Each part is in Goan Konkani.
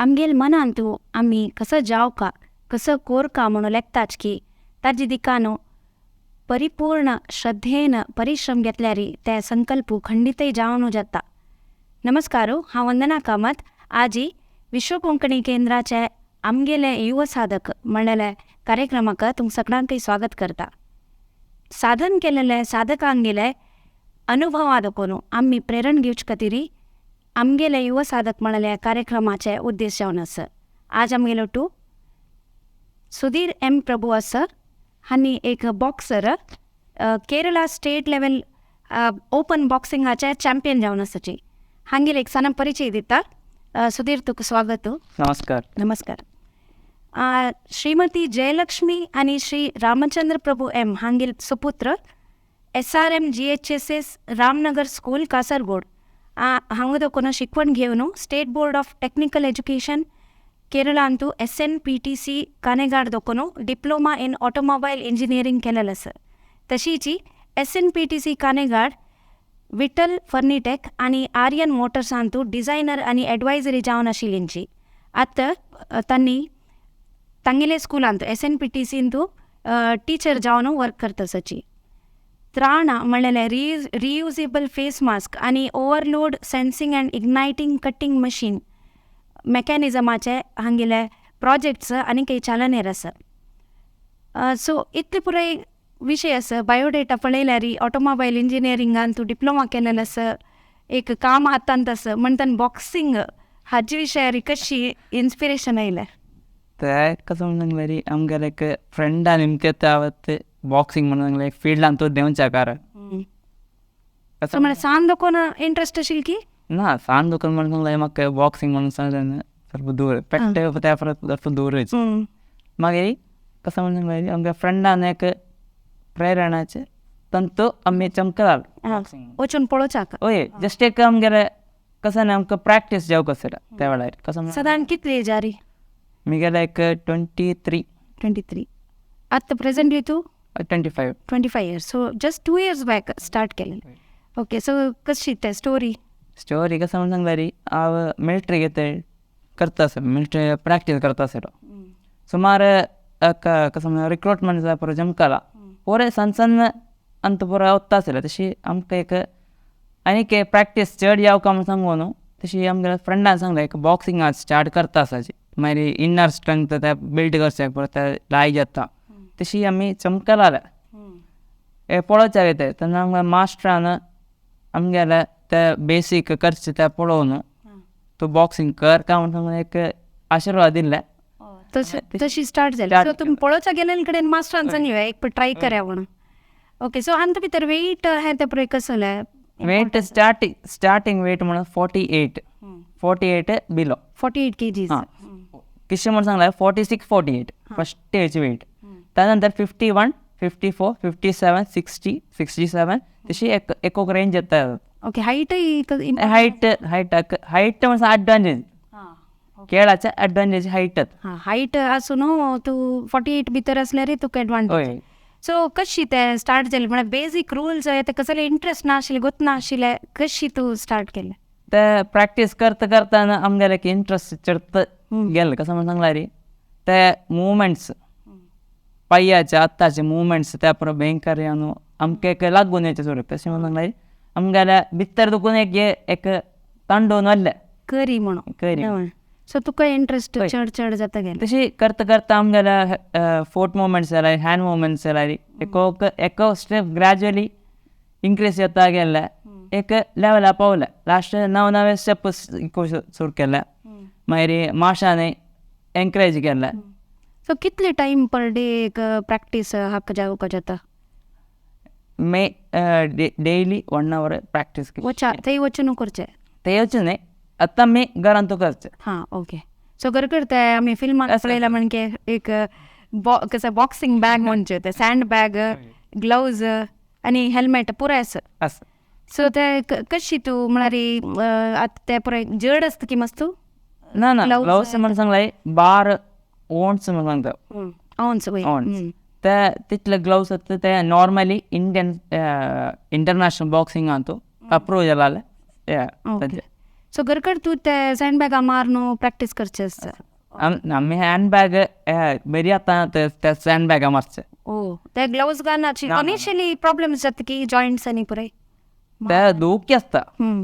आमगेल मनांतू आमी कसो जावका कसो कोरका म्हणून लेखताच की ताजी दिकानो परिपूर्ण श्रद्धेन परिश्रम घेतल्यारी ते संकल्प खंडितय जावन जाता. नमस्कार, हांव वंदना कामत. आजी विश्व कोंकणी केंद्राचे आमगेले युव साधक म्हणलेले कार्यक्रमाक तुमकां सगळ्यांकय स्वागत करता. साधन केलेले साधकांगेले अनुभवा दाखोवन आमी प्रेरण घेवचे खातीर आमगेले युव साधक म्हणलेले कार्यक्रमाचे उद्देश जावन आसा. आज आमगेलो टू सुधीर एम प्रभू आसा. हांणी एक boxer, Kerala state level open बॉक्सिंगाचे champion जावन आसाची. हांगेले एक सण परिचय दिता. सुधीर, तुका स्वागत. नमस्कार. नमस्कार. श्रीमती जयलक्ष्मी आनी श्री रामचंद्र प्रभू एम हांगेल सुपुत्र. SRM GHSS Ramnagar school, Kasaragod हांगा देखून शिकवण घेवन state board of technical education केरळांतू SNPTC Kanhangad दोकोन diploma in automobile engineering केलेलें आसा. तशीच SNPTC Kanhangad, Vittal फर्निटेक आनी आर्यन मोटर्सांतू डिझायनर आनी एडवायजरी जावन आशिल्लींची. आतां तांणी तांगेले स्कुलांत SNPTCंतू टिचर जावन वर्क करता आसाची. त्राणा म्हणलेले रियुजेबल फेस मास्क आनी overload sensing and igniting cutting machine मेकॅनिजमाचे हांगेले प्रोजेक्ट्स आनी काही चालनेर आसा. सो इतले पुराय विशय आसा. बायोडेटा पळयल्यार ऑटोमोबायल इंजिनियरिंगान तूं डिप्लोमा केलेलें आसा, एक काम हातांत आसा, म्हणटन बॉक्सिंग हाजे विशयार कशी इन्स्पिरेशन आयलें? ते कसं म्हणून आमगेले एक फ्रेंडान इमकेत आवत बॉक्सिंग म्हणून फिल्डान तूं देंवच्या कारण. सो म्हळ्यार सान दोकोन इंट्रस्ट आशिल्ली की? ना, सान दुकान म्हणून सांगलें म्हाका बॉक्सिंग म्हणून सांगलें ಸ್ವಲ್ಪ ದೂರ ಪೆಟ್ಟೆ त्या ಸ್ವಲ್ಪ ದೂರ ಇತ್ತು. मागीर कसं म्हणून सांगलें आमच्या फ्रेंडान एक प्रेरणाचे तंतू आमी चमकलाल. वचून पळोवच्याक. हय, जस्ट एक आमगेले कसं न्ही आमकां प्रॅक्टीस जावंक आसता त्या वेळार कसं म्हणून. सादारण कितली एजारी? मिगेले एक 23. 23. आतां प्रेझेंटली तूं? 25. 25 years. So just 2 years back start केलें. ओके, सो कशी ते स्टोरी? स्टोरी कसं म्हणून सांगल्यार हांव मिलिट्री घेते करता आसलो, मिलिट्री प्रॅक्टीस करता आसलो. सुमार कसं म्हणल्यार रिक्रुटमेंट जाय पुरो जमकाला पोरे सण सण अंत पुरो वता आसले. तशी आमकां एक आनीक प्रॅक्टीस चड जावका म्हूण सांगू न्हू, तशी आमगे फ्रेंडान सांगलें एक बॉक्सिंग आज स्टार्ट करता आसाची, मागीर इनर स्ट्रेंथ ते बिल्ड करच्याक पुरो ते लायक जाता. तशी आमी चमकलाले पळोवच्याक येता तेन्ना आमगे मास्टरान आमगेले ते बेसीक करचे ते पळोवन तूं बॉक्सिंग कर काय म्हणून सांगून एक आशिर्वाद दिल्ले. तशी स्टार्ट जाली. Start. सो तुमी पळोवच्या गेले कडेन मास्टरान सांगलें एक ट्राय करया म्हणून. ओके, सो आनी भितर वेट हें तें पळय कसलें? वेट स्टार्टिंग स्टार्टिंग वेट म्हणून 48, 48 बिलो. 48 kgs. हां, कितशें म्हणून सांगलें 46, 48 फर्स्ट एज वेट. त्यानंतर 51, 54, 57, 60, 67 तशी एक एक रेंज येता. ओके, हायटय? हायट हायट हायट म्हणून एडवांटेज, खेळाचे एडवांटेज हायट. हां, हायट आसून तूं 48 भितर आसल्यार तुका एडवांटेज. हय. सो कशी ते स्टार्ट जालें? म्हळ्यार बेजीक रुल्स ते कसले इंट्रस्ट नाशिल्ले, गोत नाशिल्ले, कशी तूं स्टार्ट केलें? ते प्रॅक्टीस करता करताना आमगेले एक इंट्रस्ट चडत गेले. कसं म्हणून सांगल्यार ते मुवमेंट्स, पांयाचे हाताचे मुवमेंट्स ते पुरो भयंकर न्हू आमकां एक लागून येचे सोडून. तशें म्हणून सांगल्यार आमगेल्या भितर दुखून एक एक तांडोवन वल्ले. करी म्हणून. करी. सो तुका इंट्रस्ट चड चड जाता गेले. तशी करता करता आमगेल्या फोट मुवमेंट्स जाल्यार, हँड मुवमेंट्स जाल्यार एक एक स्टेप ग्रॅज्युअली इन्क्रीज जाता गेले, एक लेवला पावले. लास्ट नव नवे स्टेप सुरू केले, मागीर मास्टरान एनकरेज केलें. सो कितले टायम पर डे एक प्रॅक्टीस हाका जावपाक जाता? मे डेली 1 our practice. वचा थंय वचून करचें? ते वचून न्ही, आतां आमी घरांत करचें. हां, ओके. सो घर करताय आमी फिल्मान पळयला म्हणजे एक कसं बॉक्सिंग बॅग म्हणचे ते सँड बॅग, ग्लवज आनी हेल्मेट पुराय आसा. आसा. सो ते कशी तूं म्हळ्यार आतां ते पुराय जड आसता की मातसो? ना ना. ग्लवज. ग्लवज म्हणून सांगलाय 12 औंस म्हणून सांगता. औंस वय. औंस. ते तितले ग्लवज आसता ते normally Indian international बॉक्सिंगांतू approve जालाले. Okay, so सो घरकड तूं ते सँड बॅगा मारून प्रॅक्टीस करचे आसता. आमी हँड बॅग बरी आतां ते सँड बॅगा मारचे. ओ ते ग्लव्स घालनाची इनिशियली प्रॉब्लम्स जाता की जॉयंट्स आनी पुराय ते दुखी आसता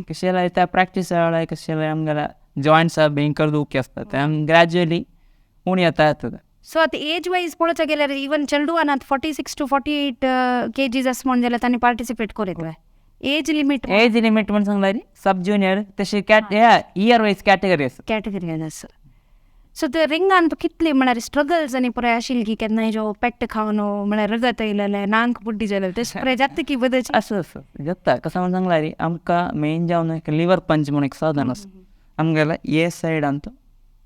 कशें जाल्यार त्या प्रॅक्टीस वेळार कशें जाल्यार आमगेल्या जॉयंट्स भयंकर दुखी आसता ते आमी ग्रॅज्युअली उणी येता येता. सो आतां एज वायज पळोवच्या गेल्यार इवन चेडवान आतां 46 to 48 kgs अशें म्हण जाल्यार तांणी पार्टिसिपेट करूं येता. एज लिमीट, एज लिमीट म्हण सांगल्यार सब ज्युनियर तशी इयर वायज कॅटेगरी आसा. कॅटेगरी आसा. सो ते रिंगान तूं कितली म्हळ्यार स्ट्रगल्स आनी पुराय आशिल्ली की केन्नाय जो पेट्ट खावन म्हळ्यार रगत येयलेलें नाक बुड्डी जालें तशें पुराय जाता की बदलची आसा आसा जाता. कशें म्हण सांगल्यार आमकां मेन जावन एक लिवर पंच म्हूण एक साधन आसा आमगेल्या ए सायडान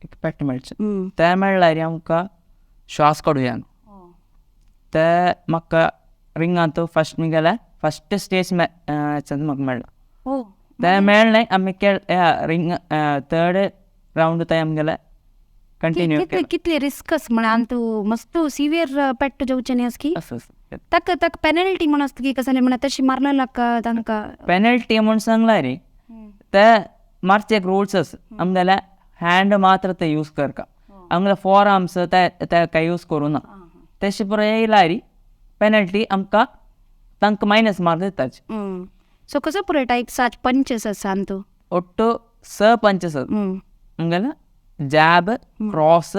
एक पेट मेळचें तें मेळ्ळ्यार आमकां श्वास काडूं येना. ते म्हाका रिंगांत फस्ट मुगेलें फस्ट स्टेज म्हाका मेळ्ळा तें मेळ्ळें आमी रिंग थर्ड रावंड थंय आमगेलें कंटिन्यू. कितली रिस्क आसा म्हळ्यार आनी तूं मस्त सिवियर पेट्ट जावचें न्ही की आसा आसा ताका ताका पेनल्टी म्हण आसता की कशें म्हळ्यार तशी मारलें तांकां पेनल्टी म्हूण सांगल्यार ते मारचे एक रुल्स आसा आमगेले हँड मात्र ते यूज करता आमगेले फोर आर्म्स ते ताका यूज करूं ना तशें पुरो येयल्यार पेनल्टी आमकां तांकां मायनस मार्क दिताची. सो कसो पुरो टायप्स पंचेस आसा आनी तूं ಒಟ್ಟು स पंचेस आमगेले jab, cross,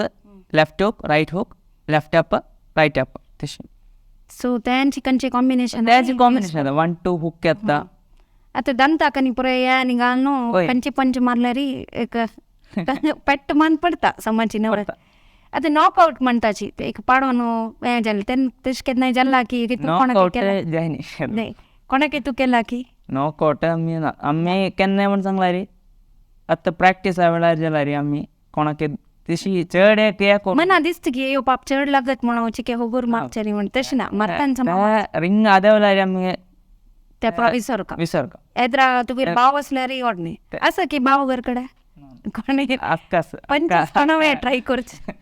left hook, right hook, left up, right up तशें. सो तेंचे खंयचें कॉम्बिनेशन तेंचे कॉम्बिनेशन 1 2 हुक येता. आतां दंताक आनी पुराय हें आनी घालून न्हू खंयचे पंच मारल्यार एक पेट्ट मान पडटा समाची नवरा. आतां नॉकआवट म्हणटाची एक पाडोन हें जालें तेन्ना तशें केन्नाय जालां की नॉकआवट जायना कोणाक तूं केला की नॉकआवट आमी ना आमी केन्नाय म्हण सांगल्यार आतां प्रॅक्टिसा वेळार जाल्यार आमी कोणाक तशी चड एक हें मना दिसता की येवपाक पाप चड लागत म्हणून चिके होगूर मारचें न्ही म्हण तशें ना मारताना रिंग आदे वेळार आमी ते विसरका विसरका एद्रा तुगेर भाव आसल्यार व्हड आसा की भाव घर कडेन कोण पंचीस कोणा वेळ ट्राय करचें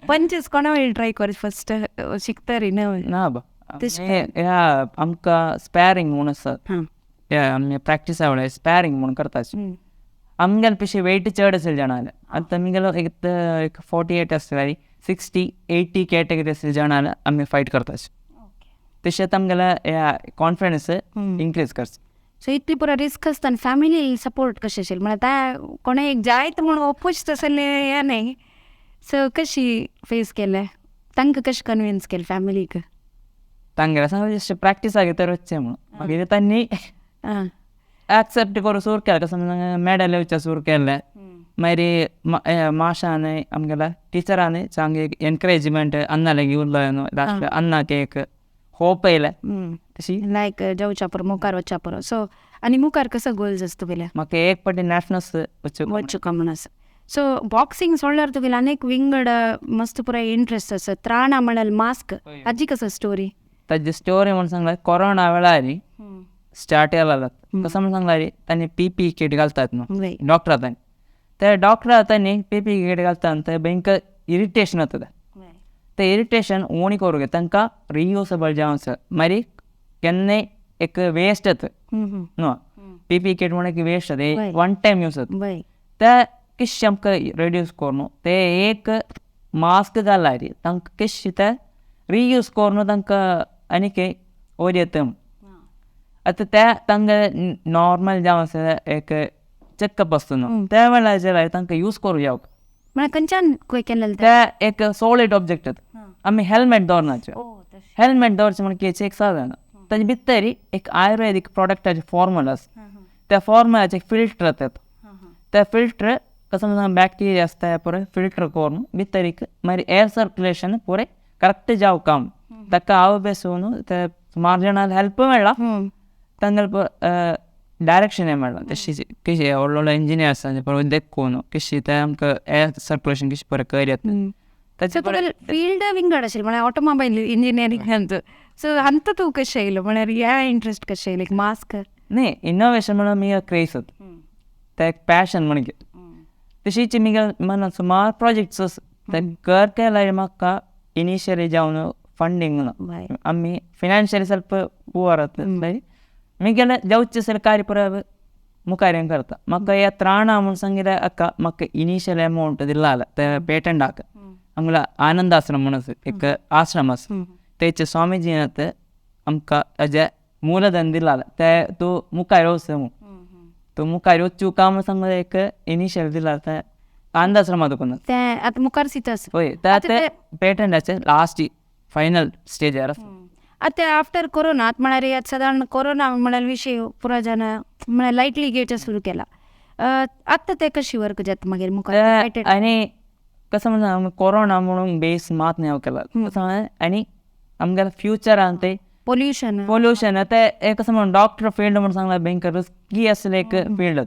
पंचीस कोणा वेळ ट्राय करचें फस्ट शिकतरी न्हय ना बा आमकां स्पॅरींग म्हूण आसा आमी प्रॅक्टिसा वेळार स्पॅरींग म्हूण करता आमगेले पिशे वेट चड आसले जाणाले आतां आमगेलो एक 48 आसल्यार 60 80 कॅटेगरी आसले जाणाले आमी फायट करता तशें आमगेले कॉन्फिडन्स इन्क्रीज करता. सो इतली पुरो रिस्क आसता आनी फॅमिली सपोर्ट कशें आशिल्लें म्हळ्यार आतां कोणें एक जायत म्हूण ओपोज तसलें हें न्ही सो कशी फेस केलें तांकां कशें कन्विन्स केलें फॅमिलीक? तांगेलें सांगलें जस्ट प्रॅक्टिसाक तर वचचें म्हणून मागीर तांणी एक्सेप्ट करूं सुरू केलें कशें म्हणल्यार मॅडल येवचें सुरू केलें मागीर माशान आमगेल्या टिचरान चांगे एनकरेजमेंट अन्ना लागीं उरलो न्हू लास्ट अन्नाक एक होप येयलें तशी लायक जावच्या पुरो मुखार वचच्या पुरो. सो आनी मुखार कसो गोल्स आसा तुगेले? म्हाका एक पाटी नॅशनल्स वचूं म्हूण आसा. सो बॉक्सिंग सोडल्यार तुगेले आनीक विंगड मस्त पुराय इंट्रस्ट आसा त्राणा म्हळ्यार मास्क हाजी कसो स्टोरी? ताजी स्टोरी म्हूण सांगल्यार कोरोना वेळार स्टार्ट केलेलो कसो म्हूण सांगल्यार तांणी पी पी किट घालतात न्हू डॉक्टर तांणी ते डॉक्टर तांणी पी पी किट घालता ते भयंकर इरिटेशन जाता ते इरिटेशन उणी करूंक तांकां रियूजेबल जावन आसा मागीर केन्नाय एक वेस्ट जाता न्हू पी पी किट म्हण एक वेस्ट जाता वन टायम यूज जाता ते किश आमकां रेड्यूस करून ते एक मास्क घाल्यार तांकां किश ते रियूज करून तांकां आनीक वयर येता. आतां ते तांकां नॉर्मल जावन आसा एक चॅकअप आसता न्हू त्या वेळार जाल्यार तांकां यूज करूं जावं म्हळ्यार खंयच्यान केलेलें ते एक सॉलीड ऑब्जेक्ट जाता आमी हेल्मेट दवरनाचे हेल्मेट दवरचें म्हण कितें एक साधन ताजे भितर एक आयुर्वेदीक प्रोडक्टाचें फॉर्मुला आसा त्या फॉर्मुलाचें फिल्टर येता ते फिल्टर कसो म्हणल्यार बॅक्टेरिया आसता पुराय फिल्टर करून भितर एक मागीर एअर सर्कुलेशन पुराय करेक्ट जावं काम ताका हांव बेसून ते सुमार जाणांक हेल्प मेळ्ळा तांगेले डायरेक्शन मेळ्ळा तशी कशें व्हडले व्हडले इंजिनियर्स पळय देखून कशी ते आमकां एअर सर्कुलेशन कशें बरें कर येता. सो तुगेलें फिल्ड विंगड आशिल्लें म्हळ्यार ऑटोमोबायल इंजिनियरींग सो हांत तूं कशें येयलो म्हळ्यार ह्या इंट्रस्ट कशें येयलें मास्क? न्ही इनोवेशन म्हणल्यार म्हगे क्रेज ते एक पॅशन म्हण तशीच म्हगे मनान सुमार प्रोजेक्ट्स आसा ते कर केल्यार म्हाका इनिशियली जावन फंडींग ना आमी फिनान्शियली ಸ್ವಲ್ಪ पुवर आसले म्हगेलें जावचें कार्य पुराय मुखार हें करता. म्हाका हे त्राणा म्हूण सांगिल्लें अक्का म्हाका इनिशियल अमावंट दिला ते पेटंटाक. आमगेलो आनंद आश्रम म्हणून आसा, एक आश्रम आसा, तेचे स्वामीजी आमकां हेजे मूलधन दिला ते तूं मुखार वच म्हूण, तूं मुखार वचूं काय म्हूण सांगलें एक इनिशियल दिला ते आनंद आश्रमा दुकान ते आतां मुखार सीत. हय, ते ते पेटंटाचे लास्ट फायनल स्टेजार आसा. आतां आफ्टर कोरोना आतां म्हळ्यार आतां सादारण कोरोना म्हळ्यार विशय पुरा जाण म्हळ्यार लायटली घेवचें सुरू केला. आतां ते कशी वर्क जाता मागीर मुखार? आनी कसं म्हणा कोरोना म्हणून बेस मात न्ही केला कसं, आनी आमगेल्या फ्युचरान ते पोल्युशन पोल्युशन ते एक कसं म्हणून डॉक्टर फिल्ड म्हणून सांगला भयंकर रिस्की आसलें एक फिल्ड.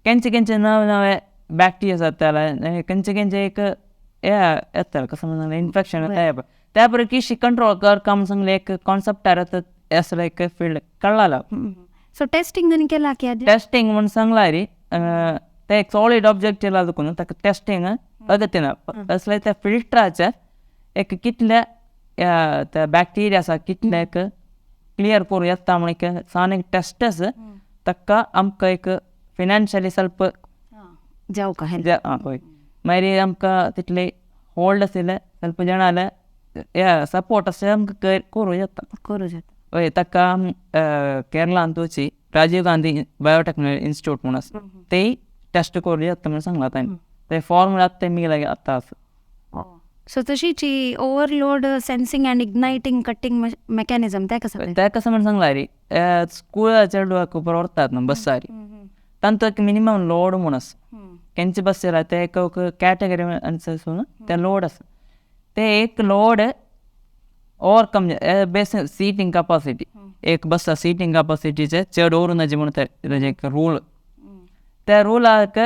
केंचे केंचे नवे नवे बॅक्टेरिया जाताले, केंचे केंचे एक हे येताले कसं म्हणून इन्फेक्शन येता, त्या बरोबर किशी कंट्रोल कर का म्हणून सांगलें एक कॉन्सेप्ट असलो एक फिल्ड कळ्ळा. सो टेस्टिंग आनी केला की टेस्टिंग म्हणून सांगला रे ते एक सॉलिड ऑब्जेक्ट येयला देखून ताका टेस्टिंग अगत्य असले त्या फिल्टराचे एक कितले ते बॅक्टेरिया आसा कितले एक क्लियर करूं येता म्हण एक सान एक टेस्ट आसा ताका आमकां एक फिनान्शियली ಸ್ವಲ್ಪ जावं का. हय, मागीर आमकां तितले होल्ड आशिल्ले ಸ್ವಲ್ಪ जाणाले सपोर्ट अशें आमकां करूं येता, करूं जाता. हय, ताका केरळांत वची राजीव गांधी बायोटेक्नॉलॉजी इन्स्टिट्यूट म्हूण आसा तेय टेस्ट करूं येता म्हूण सांगला तांणी, ते फॉर्मुला ते मिगला आतां आसा. सो तशीच overload sensing and igniting cutting mechanism ते कसं ते कसं म्हण सांगला रे स्कूल चेडवाक व्हरतात न्हू बसार तांचो एक मिनिमम लोड म्हूण आसा. केंचे बस येयला ते एक कॅटेगरी अनुसार ते लोड आसा, ते एक लोड ओवरकम बेस सीटिंग कपासिटी एक बस सीटिंग कपासिटीचे चड व्हरूं नजे म्हणून ते एक रूल, त्या रुलाक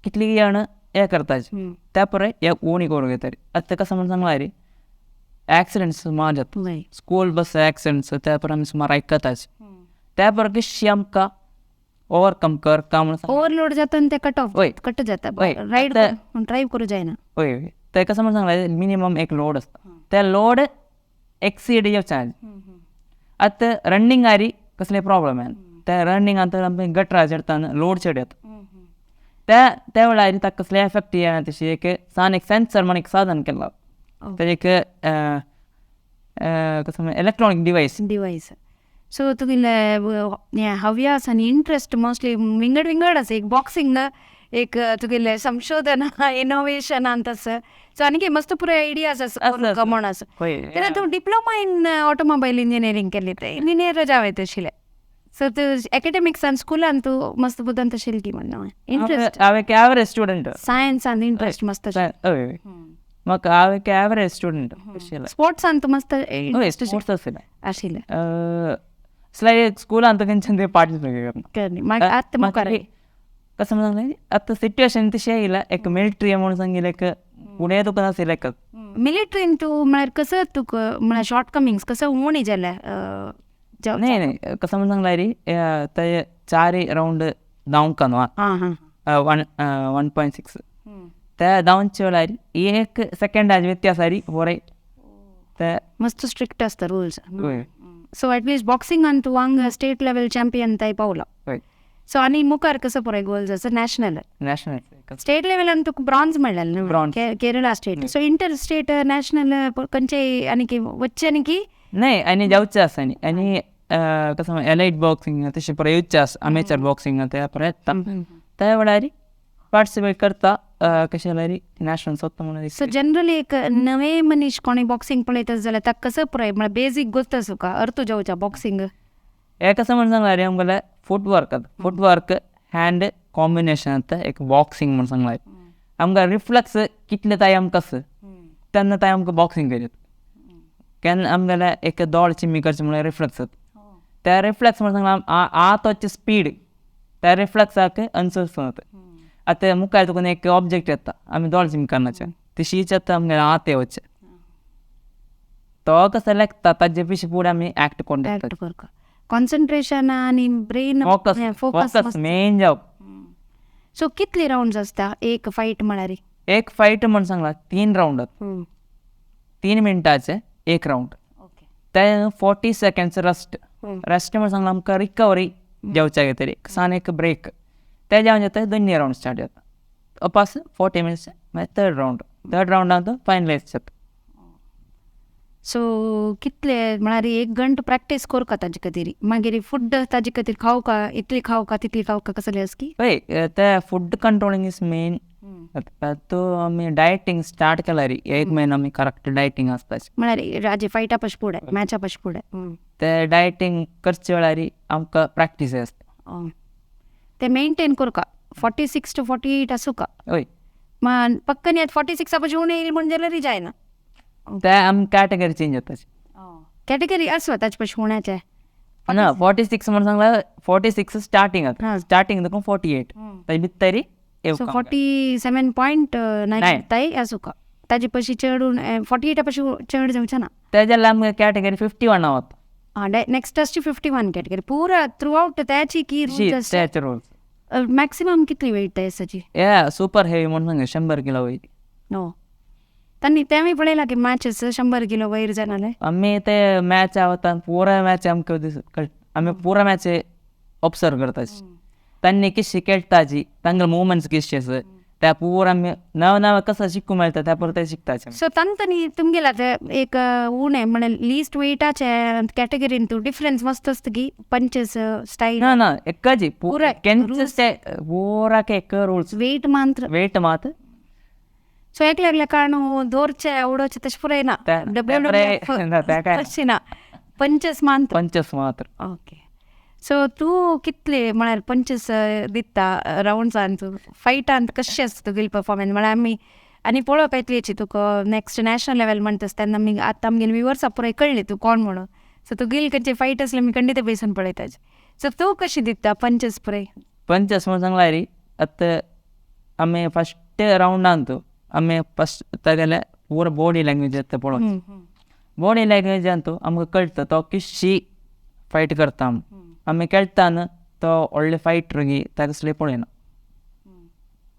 कितली जाण हें करताचे त्या परे हे उणी करूंक येता. आतां कसं म्हण सांगला रे एक्सिडंट्स सुमार जाता, स्कूल बस एक्सिडंट्स त्या पर आमी सुमार आयकताच, त्या पर कशी आमकां ओवरकम कर का म्हूण ओवरलोड जाता आनी ते कट ऑफ कट जाता, रायड ड्रायव करूं जायना. हय, ते कसं म्हण सांगला मिनिमम एक लोड आसता, ते लोड एक्सीड येवचें. आतां रनिंग आरी कसले प्रॉब्लम येना, त्या रनिंग आतां आमी गटरा चडटा लोड चड येता, त्या त्या वेळार ताका कसले एफेक्ट येना. तशी एक सान एक सेन्सर म्हण एक साधन केलां, तेजें एक कसं इलेक्ट्रॉनीक डिवायस डिवायस. सो तुगेले हें हव्यास आनी इंट्रस्ट मोस्टली विंगड विंगड आसा, एक बॉक्सिंग एक तुगेले संशोधन इनोवेशनांत आसा, सो आनीक मस्त पुराय आयडियाज आसा म्हण आसा. तेन्ना तूं डिप्लोमा इन ऑटोमोबायल इंजिनियरींग केल्ली, ते इंजिनियर जावं येता आशिल्लें. सो तूं एकेडमिक्सान स्कुलान तूं मस्त बुदंत आशिल्ली की म्हण इंट्रस्ट? हांव एक एवरेज स्टुडंट, सायन्सान इंट्रस्ट मस्त. हय, म्हाका हांव एक एवरेज स्टुडंट. स्पोर्ट्सान तूं मस्त स्पोर्ट्स आशिल्लें आशिल्लें स्कुलान खंयच्यान पार्टिसिपेट आतां मुखार कसं म्हण सांगलें आतां सिट्युएशन तशें येयला एक मिलिट्री म्हणून सांगिल्लें एक फुडें तुका नाशिल्लें एक मिलिट्रीन तूं म्हळ्यार कसं तुका म्हळ्यार शॉर्ट कमिंग्स कसं उणी जाल्या? नाही नाही, कसं म्हणून सांगला रे ते 4 रावंड धांवका न्हू 1.6 ते धांवचे वेळार एक सेकंडाचे व्यत्यास आरी होरे ते मस्त स्ट्रिक्ट आसता रुल्स. सो एटलिस्ट बॉक्सिंगान तूं हांगा स्टेट लेवल चॅम्पियन ताय पावला. सो आनी मुखार कसो पुराय गोल्स आसा? नॅशनल नॅशनल स्टेट लेवलान तुका ब्रॉन्ज मेळ्ळें न्हू, Kerala state. So inter state national खंयचे आनी वच्चे आनी की नाही आनी जावचें आसा. आनी आनी कसं एलायट बॉक्सिंग तशें पुराय येवचें आसा, अमेचर बॉक्सिंग ते पुराय येता त्या वेळार पार्टिसिपेट करता कशें जाल्यार नॅशनल सोदता म्हणून. सो जनरली एक नवे मनीस कोणी बॉक्सिंग पळयता जाल्यार ताका कसं पुराय म्हळ्यार बेजीक गोश्ट आसा अर्थ जावचा बॉक्सिंग हे कसं म्हण सांगला रे आमगेलें फुटवर्क, फुटवर्क हँड कॉम्बिनेशन आतां एक बॉक्सिंग म्हूण सांगला आमकां रिफ्लेक्स कितले ताय आमकां आसा तेन्ना ताय आमकां बॉक्सिंग करीत. केन्ना आमगेलें एक दोळ चिमी करचें म्हळ्यार रिफ्लेक्स जाता, त्या रिफ्लेक्स म्हण सांगला आतांची स्पीड त्या रिफ्लेक्साक अनुसरून जाता. आतां मुखार तुका एक ऑब्जेक्ट येता आमी दोळ चिमी करनाचे तशीच येता आमगेलें आत येवचें तो कसो लागता ताजे पिशे फुडें आमी एक्ट करून कॉन्सन्ट्रेशन आनी ब्रेन फोकस मेन जावप. सो कितले रावंड्स आसता एक फायट म्हळ्यार? एक फायट म्हण सांगला 3 रावंड, 3 मिनटाचे एक रावंड, ते 40 सेकंड्स रेस्ट. रेस्ट म्हण सांगला आमकां रिकवरी घेवच्याक तरी सान एक ब्रेक. ते जावन जाता दोन्ही रावंड स्टार्ट जाता अपास 40 मिनिट्स. मागीर थर्ड रावंड, थर्ड रावंडान तो फायनलायज जाता. सो कितले म्हळ्यार एक घंटो प्रॅक्टीस करका ताजे खातीर, मागीर फूड ताजे खातीर खावका, इतली खावका, तितली खावका, कसले आसा की? हय, ते फूड कंट्रोलिंग is main. तो आमी डायटींग स्टार्ट केल्यार एक म्हयनो आमी करेक्ट डायटींग आसता. म्हळ्यार राजे फायटा पश फुडें, मॅचा पश फुडें. ते डायटींग करचे वेळार आमकां प्रॅक्टीस आसता. ते मेंटेन करका 46 to 48 आसूका. हय. मा पक्कनी आतां 46 पशी उणें येयलें म्हण जाल्यार जायना. ते आमी कॅटेगरी चेंज जाता. कॅटेगरी आसो ताचे पशी उण्याचे? ना, 46 म्हण सांगला, 46 स्टार्टींग आतां, स्टार्टींग तुका 48 ताजे भितर. सो 47.9 ताई आसूका. ताजे पशी चड, 48 पशी चड जावचें ना. ते जाल्यार आमकां कॅटेगरी 51 वता. आं, नेक्स्ट आसची 51 कॅटेगरी पुरा थ्रू आउट त्याची की रूल्स आसता? त्याचे रूल्स. मॅक्सिमम कितली वेट आसाची? ये सुपर हेवी म्हणून सांग 100 किलो वयर. नो, तांणी तेंवूय पळयलां की मॅचीस 100 किलो वयर जाणाले? आमी ते मॅच वता, पुरा मॅच आमकां दीस आमी पुरा मॅच ऑब्सर्व करता. तांणी कितशी खेळटाची, तांगेले मुवमेंट्स कितशे आसा, त्या पुरा आमी नव नव कसं शिकूंक मेळटा त्या पुरा ते शिकताचे. सो तांतनी तुमगेला ते एक उणें म्हळ्यार लिस्ट वेटाचे कॅटेगरीन तूं डिफरन्स मस्त आसता की पंचेस स्टायल? ना ना, एकच. पुराय केन्ना पुराक एक रुल्स. वेट मात्र. वेट मात. सो एकल्या एकल्या कारण दवरचे उडोवचे तशें पुराय ना? डब्ल्यू तशें ना, पंचेस मात्र. पंचेस मात्र. ओके, सो तूं कितले म्हळ्यार पंचेस दिता रावंड्सान, तूं फायटान कशें आसता तुगेली परफॉर्मन्स? म्हळ्यार आमी आनी पळोवप येतली तुका नेक्स्ट नॅशनल लेवल म्हणटा तेन्ना आमी आतां आमगेले व्युवर्सां पुराय कळ्ळें तूं कोण म्हणून. सो तुगेली खंयची फायट आसली आमी खंडीत बेसून पळयता. सो तूं कशी दिता पंचेस पुराय? पंचेस म्हणून सांगला री, आतां आमी फस्ट रावंडान आमी फस्ट तागेले पुरा बॉडी लँग्वेज येता पळोवची. बॉडी लँग्वेजान तूं आमकां कळटा तो कितशी फायट करता. आमी खेळटाना तो व्हडले फायटर गी ताका पळयना.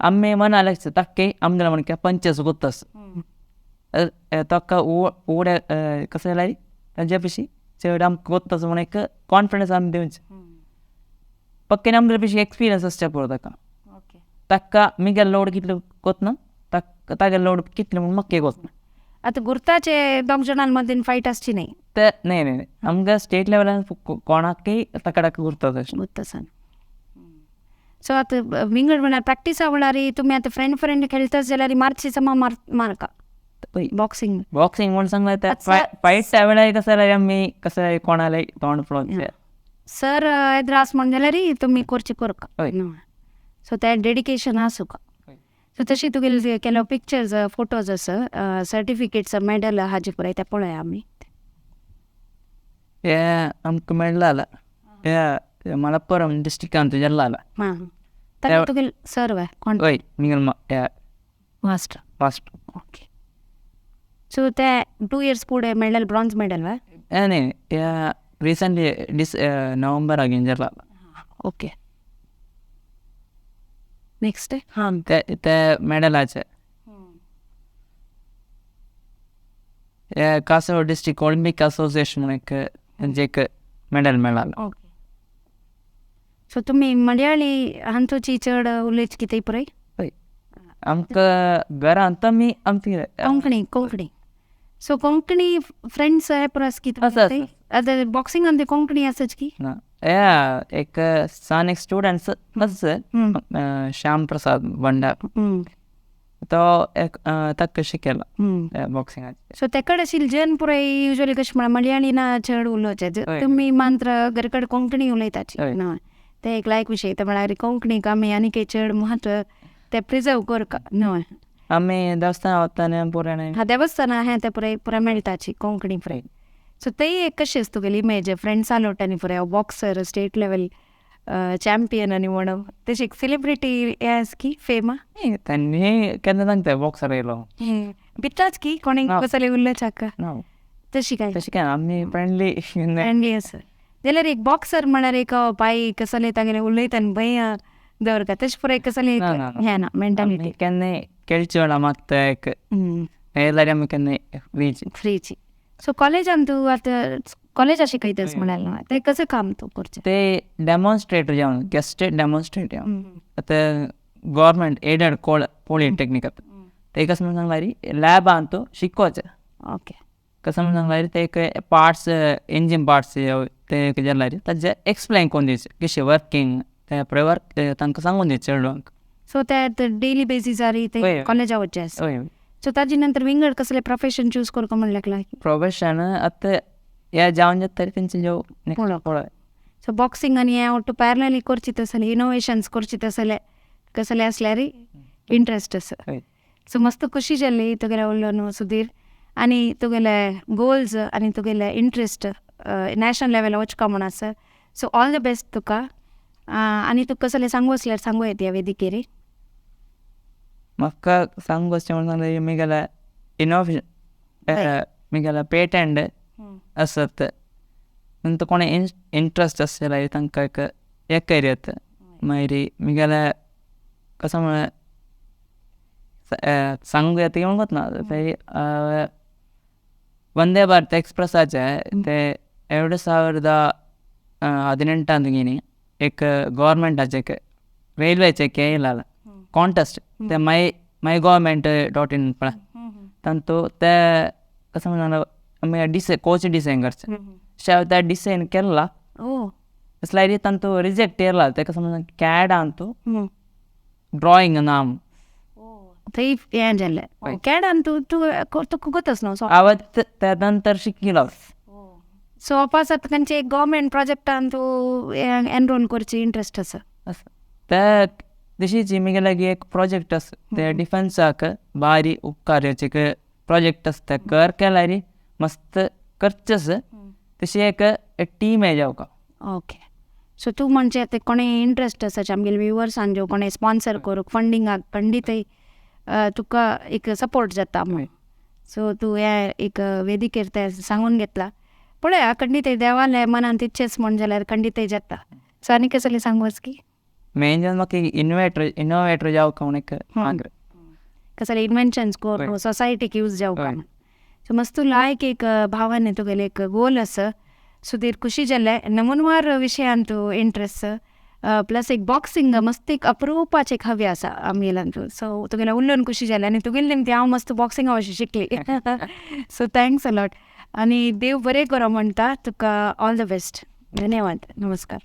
आमी मना ताक्के आमगेले म्हणक्या पंचेस गोत्तास ताका उडे कसं जाल्यार ताजे पशी चड आमकां गोत्तास म्हण एक कॉन्फिडन्स आमी दिवचे. पक्केन आमगेले पशी एक्सपिरियन्स आसचे पुरो ताका. ताका मिगेलो लोड कितलो कोतना, तागेलो लोड कितलो म्हूण म्हाका गोतना. आतां गुर्ताचे दोग जाणां मदीं फायट आसची न्ही? ते न्ही न्ही, आमकां स्टेट लेवलान कोणाकय ताका गुर्त तशें. गुर्त. सो आतां विंगड म्हळ्यार प्रॅक्टिसा वेळार तुमी आतां फ्रेंड फ्रेंड खेळटा जाल्यार मारची समा मार मारका बॉक्सिंग? बॉक्सिंग म्हूण सांगल्यार ते फायट वेळार कसं जाल्यार आमी कसं कोणाले तोंड पळोवचें. सर एद्रास म्हण जाल्यार तुमी करचे करका. सो ते डेडिकेशन आसूका. सो तशी तुगेले केलो पिक्चर्स, फोटोज आसा, सर्टिफिकेट्स, मेडल हाजे पुराय ते पळोवया आमी. हे आमकां मेडल आला हे मलप्पुरम डिस्ट्रिक्टान तुजें आला. हां, ताका तुगेले सर वे कोण? हय, Miguel master. Master. Okay, so ते 2 इयर्स फुडें मेडल, ब्रॉन्ज मेडल वे? न्ही, हे रिसंटली डिस नोव्हेंबराक जाला. ओके, नेक्स्ट हां. ते ते मेडलाचे हे कासरगोड डिस्ट्रिक्ट ऑलिंपिक असोसिएशन म्हणून एक तेंचे एक मेडल मेळालो. ओके, सो तुमी मलयाळी हांतूची चड उलयची कितें पुराय? हय, आमकां घरांत आमी आमची कोंकणी, कोंकणी. सो कोंकणी फ्रेंड्स हे पुरो की? आसा. आतां बॉक्सिंगान ते कोंकणी आसाच की? ना, हे एक सान एक स्टुडंट्स आसा, श्याम प्रसाद भंडार, तो एक ताका शिकयला बॉक्सिंगाचे. सो तेकड आशिल्ले जन पुराय युजली कशें म्हळ्यार मलयाळी ना चड उलोवचे, तुमी मात्र घरा कडेन कोंकणी उलयताची ना? ते एक लायक विशय ते म्हळ्यार कोंकणीक आमी आनीक चड म्हत्व ते प्रिजर्व करका न्हय? आमी देवस्थान वताना पुराय. हा, देवस्थान हें तें पुराय पुराय मेळटाची कोंकणी पुराय. सो तेय एक कशें आसा तुगेली इमेज फ्रेंड्सां लोटांनी पुराय बॉक्सर, स्टेट लेवल चॅम्पियन आनी म्हणून तशी एक सेलिब्रिटी हें आसा की फेमा? तांणी केन्ना सांगता बॉक्सर येयलो. भिताच की कोणीक कसले उरलें ना. तशी काय? तशें काय आमी फ्रेंडली. फ्रेंडली आसा जाल्यार एक बॉक्सर म्हळ्यार एक बाई कसले तागेले उलयता आनी भंय दवरता तशें पुराय कसले हें ना मेंटालिटी? केन्नाय खेळचे वेळार मागता एक, जाल्यार आमी केन्नाय फ्रीची. फ्रीची. सो कॉलेजान तूं आतां कॉलेजा शिकयतस म्हणाल ना, ते कसं काम तूं करचें? ते डेमॉन्स्ट्रेटर जावन, गेस्ट डेमॉन्स्ट्रेटर जावन. आतां गव्हर्मेंट एडेड कोळ पॉलिटेक्नीक आतां ते कसं म्हणून सांगलारी लॅबान तूं शिकोवचें. ओके. कसं म्हणून सांगलारी ते एक पार्ट्स, इंजिन पार्ट्स ते जाल्यार ताजे एक्सप्लेन करून दिवचें कशें वर्किंग ते वर्क तांकां सांगून दिवचें चेडवांक. सो ते डेली बेसिसार ते कॉलेजा वचचें आसा. हय. सो ताजे नंतर विंगड कसले प्रोफेशन चूज करपा म्हणल्यार? प्रोफेशन आतां हे जावन जाता तरी तेंचे जो पळय. सो बॉक्सिंग आनी हें ಒಟ್ಟು प्यारलली करची तसले इनोवेशन्स करची तसले कसले आसल्यार इंट्रस्ट आसा. सो मस्त खुशी जाली तुगेले उलोवन सुधीर, आनी तुगेले गोल्स आनी तुगेले इंट्रस्ट नॅशनल लेवल वचका म्हूण आसा. सो ऑल the best तुका, आनी तुका कसलें सांगू आसल्यार सांगू येता ह्या वेदिकेर. म्हाका सांगू अशें म्हणून सांगलें मिगेले इनोवेशन मिगेले पेटंट आसत नंतर कोणे इंट्रस्ट आसता जाल्यार तांकां एक एक येता. मागीर मिगेले कसो म्हळ्यार सांगू येता की म्हणून ना ते वंदे भारत एक्सप्रेसाचे ते 2018 एक गव्हर्मेंटाचे एक रेल्वेचे एक येयलां कॉन्टेस्ट ते माय माय गव्हर्मेंट डॉट इन पळय तांतू ते कसं म्हणून आमी डिसायन कोच डिसायन करचें अशें हांवें ते डिसायन केला. असल्यार तांतू रिजेक्ट येयला ते कसं म्हणून कॅडान तूं ड्रॉइंग ना. थंय हें जालें कॅडान तूं तुका गोतस न्हू? हांवें ते नंतर शिकिलो. सो अपासत खंयचे एक गव्हर्मेंट प्रोजेक्टान तूं एनरोल करची इंट्रस्ट आसा? ते तशीच म्हगे लागीं एक प्रोजेक्ट आसा ते डिफेन्साक भारी उपकार एक प्रोजेक्ट आसा, ते कर केल्यार मस्त खर्च आसा, तशी एक टीम येयल्या तुका. ओके. सो तूं म्हणजे ते कोणे इंट्रस्ट आसा आमगेले व्युवर्सान जो कोणे स्पॉन्सर करूंक फंडिंगाक खंडीतय तुका एक सपोर्ट जाता म्हूण. सो तूं हें एक वेदिकेर तें सांगून घेतला पळया, खंडीतय देवाले मनांत इच्छेच म्हण जाल्यार खंडीतय जाता. सो आनी कसलें सांगूस की? मेन जावन म्हाका इनोवेटर जावंक म्हूण एक आग्रह. कसले इन्वेन्शन्स करून सोसायटीक यूज जावंक. सो मस्त लायक एक भावना तुगेले एक गोल आसा सुधीर, खुशी जालें नमूनवार विशयान तूं इंट्रस्ट प्लस एक बॉक्सिंग मस्त एक अप्रुपाचें एक हव्य आसा आमगेल्यान. सो तुगेलें उलोवन खुशी जालें आनी तुगेलें निमती हांव मस्त बॉक्सिंगा अशें शिकली. सो thanks a lot आनी देव बरें करो म्हणटा तुका, ऑल the best. धन्यवाद, नमस्कार.